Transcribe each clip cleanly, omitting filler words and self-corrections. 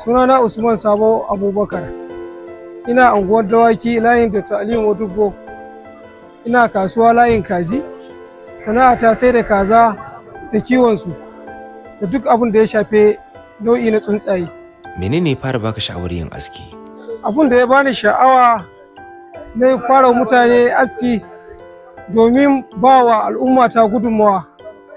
Sunana Usman Sabo Abubakar. Ina unguwar Dawaki, layin Dr. Aliyu Modugbo. Ina kasuwa layin kaji. Sana'ata sai da kaza da kiwonsu da duk abin da ya shafe nau'i na tsuntsaye. Menene ya fara baka sha'awar yin aski? Abin da ya bani sha'awa na fara mutane aski domin ba wa al'umma ta gudunmawa.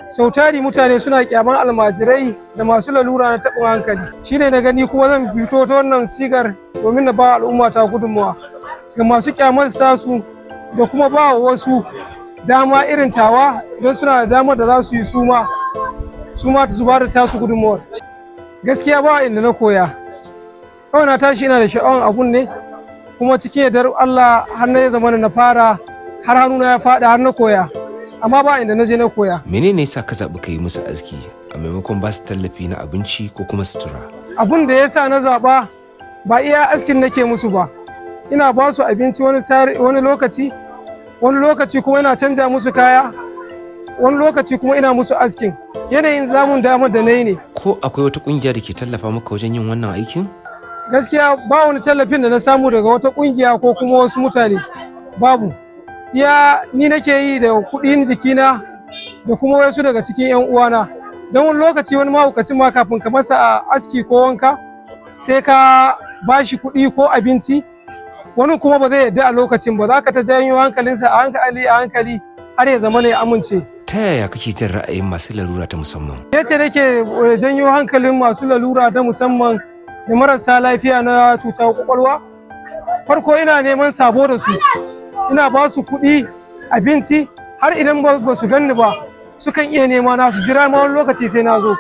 Sau tari mutane suna kyaman almajirai da masu lalura na taɓin hankali. Shi ne na gani kuma zan fito ta wannan sigar domin na ba al'umma ta gudunmawa ga masu kyamar sasu da kuma ba wa wasu dama irin tawa, idan suna da damar da za su yi, suma su ba da tasu gudunmawar. Gaskiya ba inda na koya, kawai na tashi ina da sha'awan abun ne, kuma cikin yardar Allah har na ya zama na fara, har hannuna ya faɗi, har na koya, amma ba inda na je na koya. Menene yasa ka zaɓi ka yi musu aski a maimakon ba su tallafi na abinci ko kuma sutura? Abun da ya sa na zaɓa, ba iya askin nake musu ba, ina ba su abinci wani lokaci, wani lokaci kuma ina canja musu kaya, wani lokaci kuma ina musu askin. Yanayin zamun damar da na yi ne. Ko akwai wata ƙungiya da ke tallafa maka wajen yin wannan aikin? Gaskiya ba wani tallafin da na samu daga wata kungiya ko kuma wasu mutane, babu. Iya ni nake yi da kuɗin jikina da kuma wasu daga cikin 'yan uwana, don wani lokaci wani mahaukacin ma kafin ka masa a aski ko wanka sai ka ba shi kuɗi ko abinci. Wani kuma ba zai yarda a lokacin ba, za ka ta janyo hankalinsa a hankali a hankali har ya zama ya amince. Ta yaya kake jin ra'ayin masu larura ta musamman? Yace nake janyo hankalin masu lalura ta musamman da marasa lafiya na cutar kwakwalwa, farko ina neman sabo da su, ina ba su kuɗi, abinci, har idan ba su ganni ba sukan iya nema na, su jira ma wani lokaci sai na zo.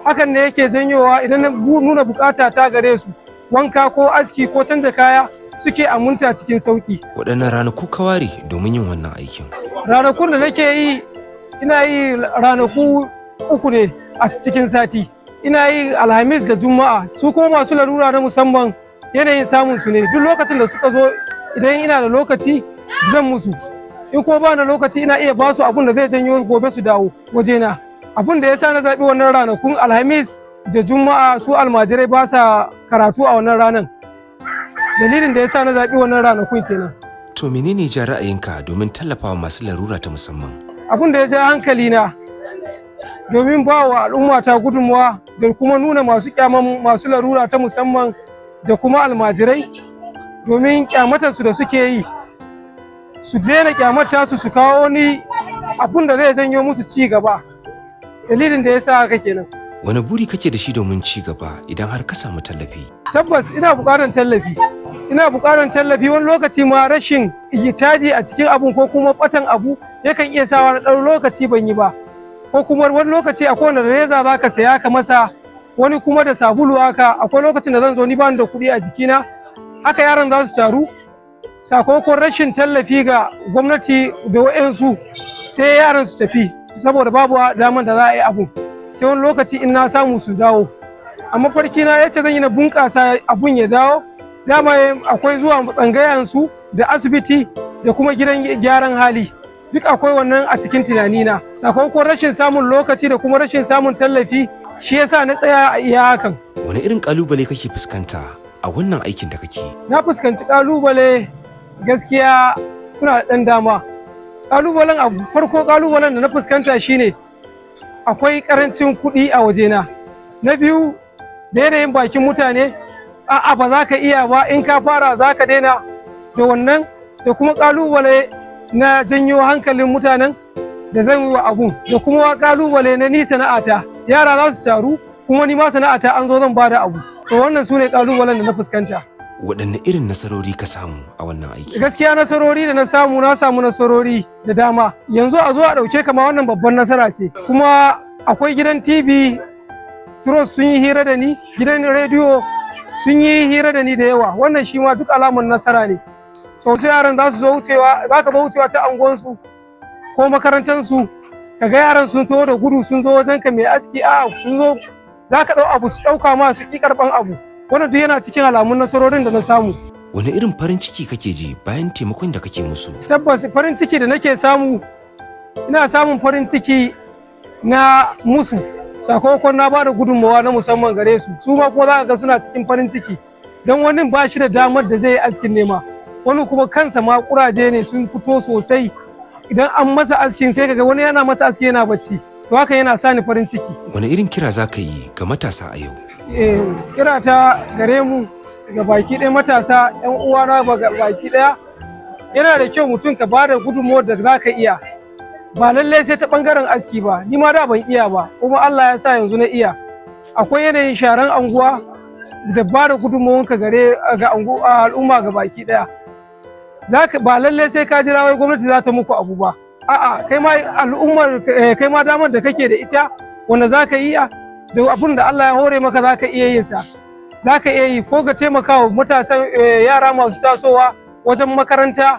Hakan ne yake janyowa idan na nuna bukata ta gare su, wanka ko aski ko canza kaya, suke aminta cikin sauki. Waɗanne ranaku ka ware domin yin wannan aikin? Ranakun da nake yi, ina yi ranaku 3 ne a cikin sati. Ina yi Alhamis da Juma'a. Su kuma masu larura na musamman, yanayin samun su ne, duk lokacin da suka zo, idan ina da lokaci zan musu, in kuma ba na lokaci ina iya ba su abun da zai janyo gobe su dawo wajena. Abun da ya sa na zaɓi wannan ranakun Alhamis da Juma'a, su almajirai ba sa karatu a wannan ranan. Dalilin da ya sa na zaɓi wannan ranakun kenan. To, menene ja ra'ayinka domin tallafawa masu larura ta musamman? Abun da ya ja hankali na domin ba wa al'umma ta gudunmawa da kuma nuna masu kyaman masu larura ta musamman da kuma almajirai, domin kyamatarsu da suke yi, su daina kyamata su, su kawo wani abun da zai janyo musu ci gaba. Dalilin da ya sa haka kenan. Wani buri kake da shi domin ci gaba idan har ka samu tallafi? Tabbas ina buƙatar tallafi, ina buƙatar tallafi. Wani lokaci ma rashin caji a cikin abun ko kuma ɓatan abu yakan iya sawa na ɗan lokaci ban yi ba, ko kuma wani lokaci akwai wanda reza za ka saya ka masa, wani kuma da sabulu haka. Akwai lokacin da zan zo ni bani da kuɗi a jikina, haka yaran za su taru. Sakamakon rashin tallafi ga gwamnati da wa'yansu, sai yaran su tafi saboda babu daman da za a yi abu, sai wani lokaci in na samu su dawo. Amma farki na yace zan yi na bunƙasa abun ya dawo, dama akwai zuwa tsangayansu da asibiti da kuma gidan gyaran hali, duk akwai wannan a cikin tunanina. Sakamakon rashin samun lokaci da kuma rashin samun tallafi, shi yasa na tsaya a iya hakan. Wani irin ƙalubale kake fuskanta a wannan aikin da kake? Na fuskanci ƙalubale, gaskiya suna da ɗan dama. Ƙalubalen abu farko, ƙalubalen da na fuskanta shine akwai ƙarancin kuɗi a wajena. Na biyu, da yanayin bakin mutane, a'a, ba za ka iya ba, in ka fara za ka daina, da wannan, da kuma ƙalubale na janyo hankalin mutanen da zan yi wa abun, da kuma ƙalubale na ni sana'ata, yara za su taru, kuma ni ma sana'ata an zo zan bada abu. To, wannan su ne ƙalubalen da na fuskanta. Waɗanne irin nasarori ka samu a wannan aiki? Gaskiya nasarori da na samu, na samu nasarori da dama. Yanzu a zo a ɗauke kama wannan babban nasara ce. Kuma akwai gidan TV Trust sun yi hira da ni, gidan rediyo sun yi hira da ni da yawa. Wannan shi ma duk alamun nasara ne. So sai yaran za su zo wucewa, za ka zo wucewa ta anguwansu ko makarantansu, ka ga yaran sun taho da gudu sun zo wajen ka, mai aski, a sun zo, za ka ɗau abu su ɗauka ma, su ƙi karɓan abu. Wannan duk yana cikin alamun nasarorin da na samu. Wani irin farin ciki kake ji bayan taimakon da kake musu? Tabbas farin ciki da nake samu, ina samun farin ciki na musu. Sakamakon na bada gudunmawa na musamman gare su, su ma kuma za ka ga suna cikin farin ciki. Don wani ba shi da damar da zai yi askin nema, wani kuma kansa ma kuraje ne sun fito sosai. Idan an masa askin, sai kaga wani yana masa aski yana bacci. To, haka yana sa ni farin ciki. Wane irin kira za ka yi ga matasa a yau? Kira ta gare mu ga baki ɗaya matasa, 'yan uwana ga baki ɗaya, yana da kyau mutum ka bada gudunmawar da za ka iya. Ba lallai sai ta ɓangaren aski ba. Ni ma da ban iya ba, kuma Allah ya sa yanzu na iya. Akwai yanayin sharan anguwa da ba da gudunmawanka gare ga al'umma ga baki ɗaya. Zaka ba lallai sai ka jira wai gwamnati za ta muku abu ba. A'a, kai ma al'ummar, kai ma damar da kake da ita wanda za ka iya da abun da Allah ya hore maka, za ka iya yin sa, za ka iya yi, ko ka taimaka wa matasan, yara masu tasowa wajen makaranta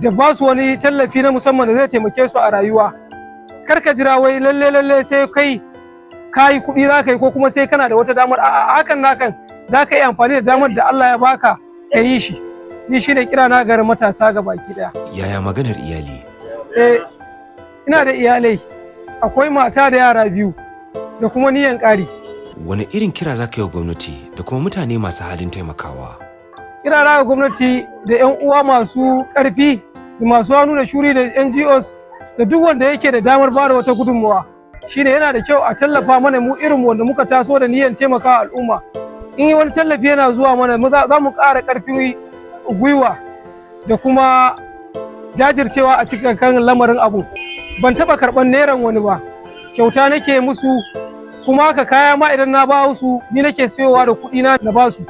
da ba su wani tallafi na musamman da zai taimake su a rayuwa. Kar ka jira wai lalle lalle sai kai ka yi kuɗi za ka yi, ko kuma sai kana da wata damar. A'a, hakan nakan za ka yi amfani da damar da Allah ya baka ka yi shi. Ni shine kira na garin matasa ga baki daya. Yaya maganar iyali? Ina da iyalai, akwai mata da yara biyu da kuma niyan ƙari. Wane irin kira za ka yi wa gwamnati da kuma mutane masu halin taimakawa? Kira ga gwamnati da 'yan uwa masu ƙarfi da masu hannu da shuri da NGOs da duk wanda yake da damar bada wata gudunmawa shine, yana da kyau a tallafa mana mu irin wanda muka taso da niyyar taimakawa al'umma. In wani tallafi yana zuwa mana, za mu ƙara ƙarfi gwiwa da kuma jajircewa a cikin kan lamarin abu. Ban taɓa karɓar neran wani ba, kyauta nake musu. Kuma haka kaya ma idan na ba su, ni nake siyowa da kuɗi na na ba su.